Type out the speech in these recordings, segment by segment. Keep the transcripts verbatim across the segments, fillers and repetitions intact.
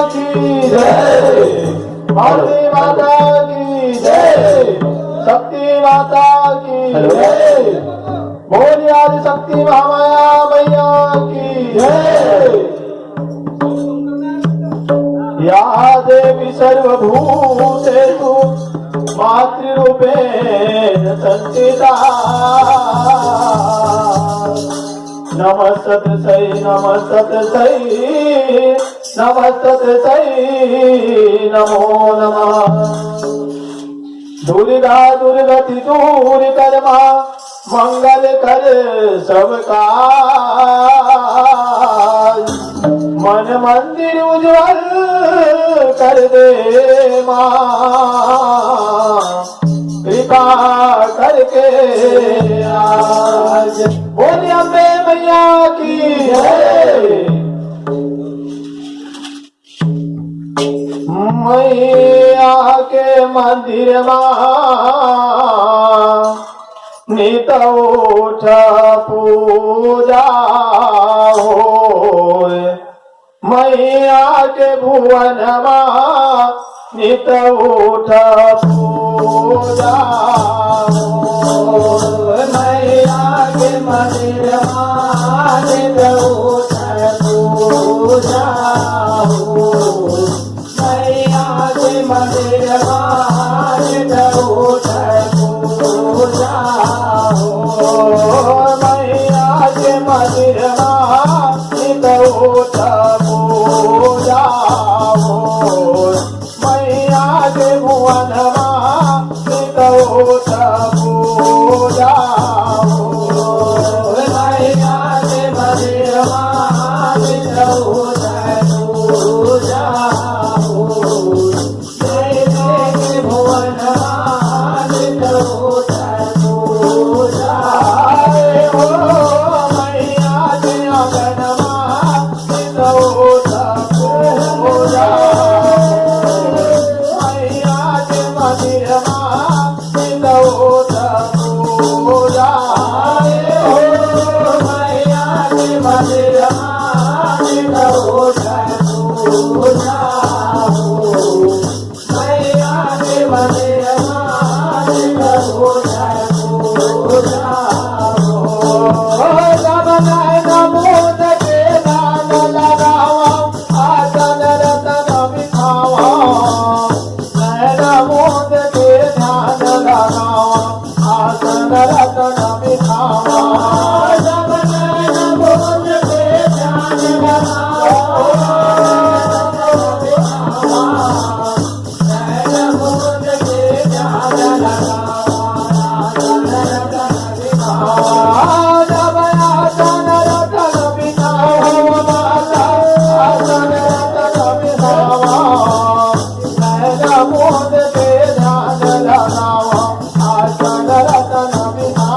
की जय। भारती माता की जय। शक्ति माता की जय। बोलिए आदि शक्ति महामाया मैया की जय। या देवी सर्वभूतेषु मातृरूपेण संस्थिता। नमस्तस्यै, नमस्तस्यै, नमस्तस्यै नमो नमः। दुर्गा दुर्गति दूर कर माँ, मंगल कर सब काज। मन मंदिर उज्जवल कर दे माँ, कृपा करके आज। बोलिए अम्बे मैया की जय। मैया के मंदिर मा नित उठ पूजा होय। मैया के भुवन मा नित उठ पूजा होय। मैया के मंदिर मा नित उठ पूजा होय। मैया के मंदिर मा नित उठ पूजा होय। मैया के मंदिर मा नित उठ पूजा होय। मैया के भुवन मा नित उठ पूजा होय। मैया के मंदिर मा नित उठ पूजा होय। मैया के भुवन मा नित उठ पूजा होय। मैया के आंगन मा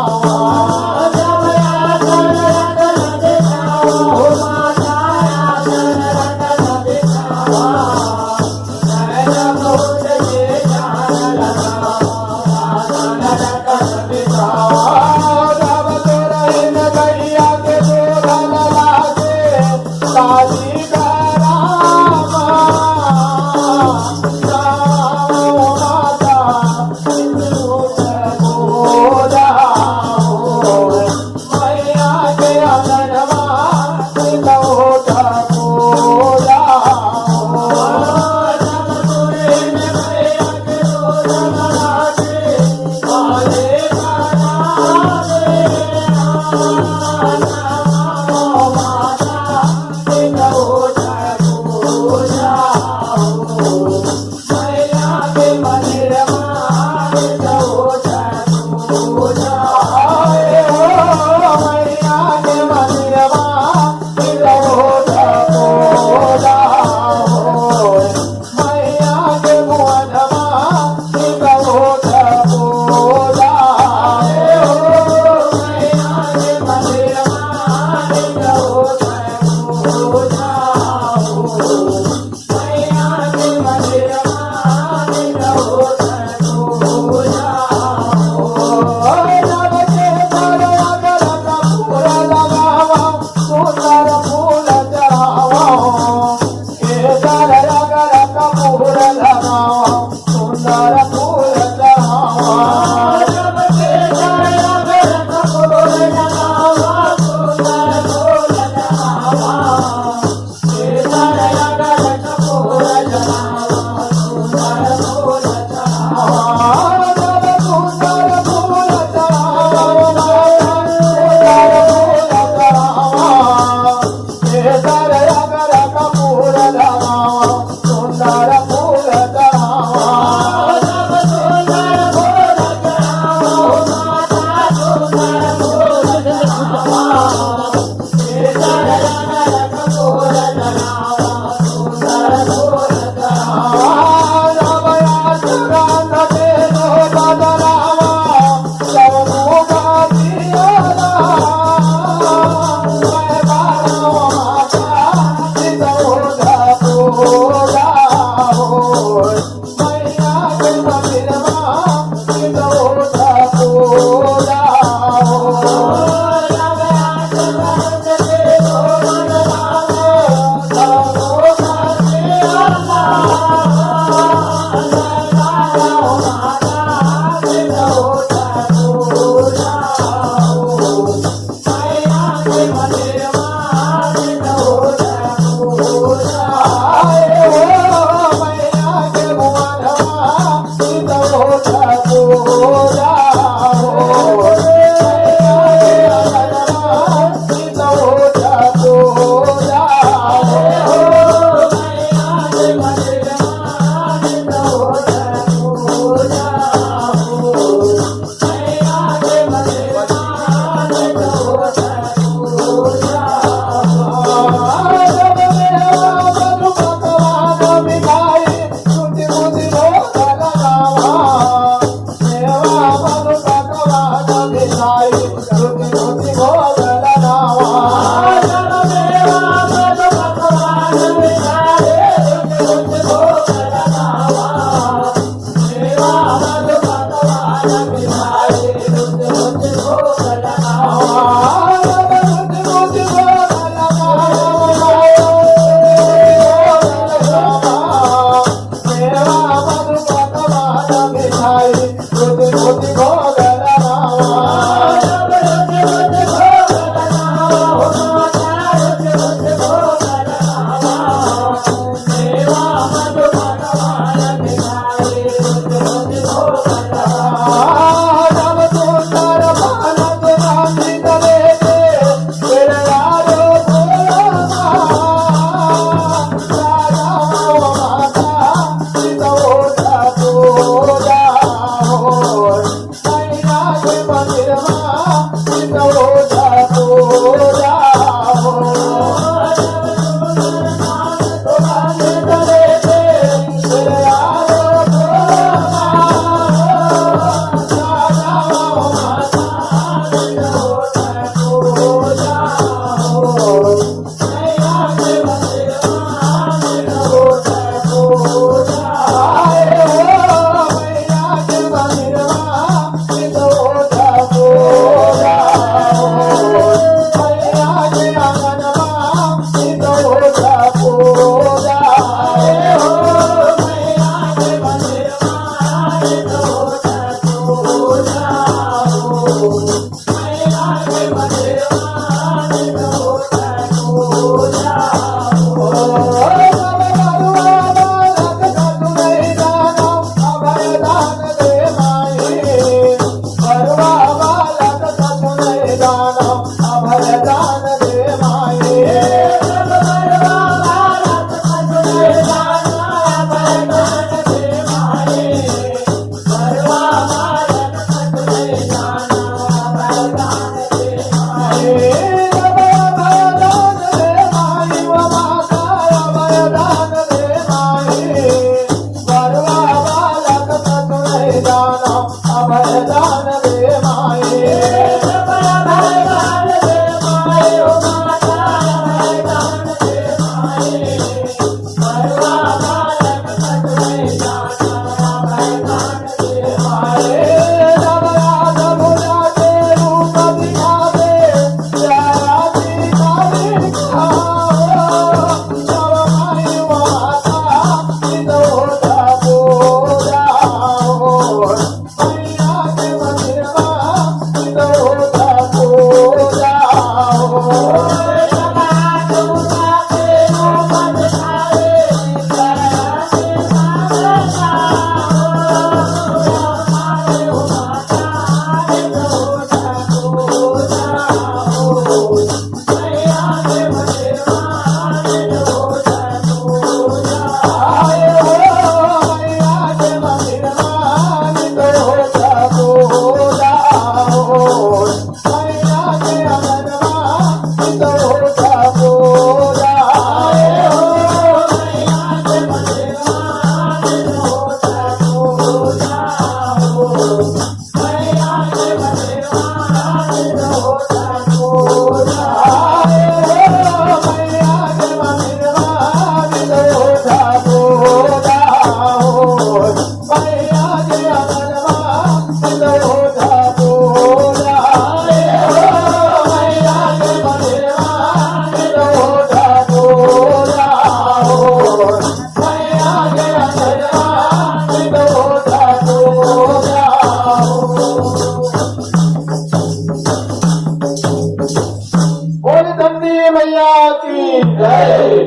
बोल दंडी मैया की जय।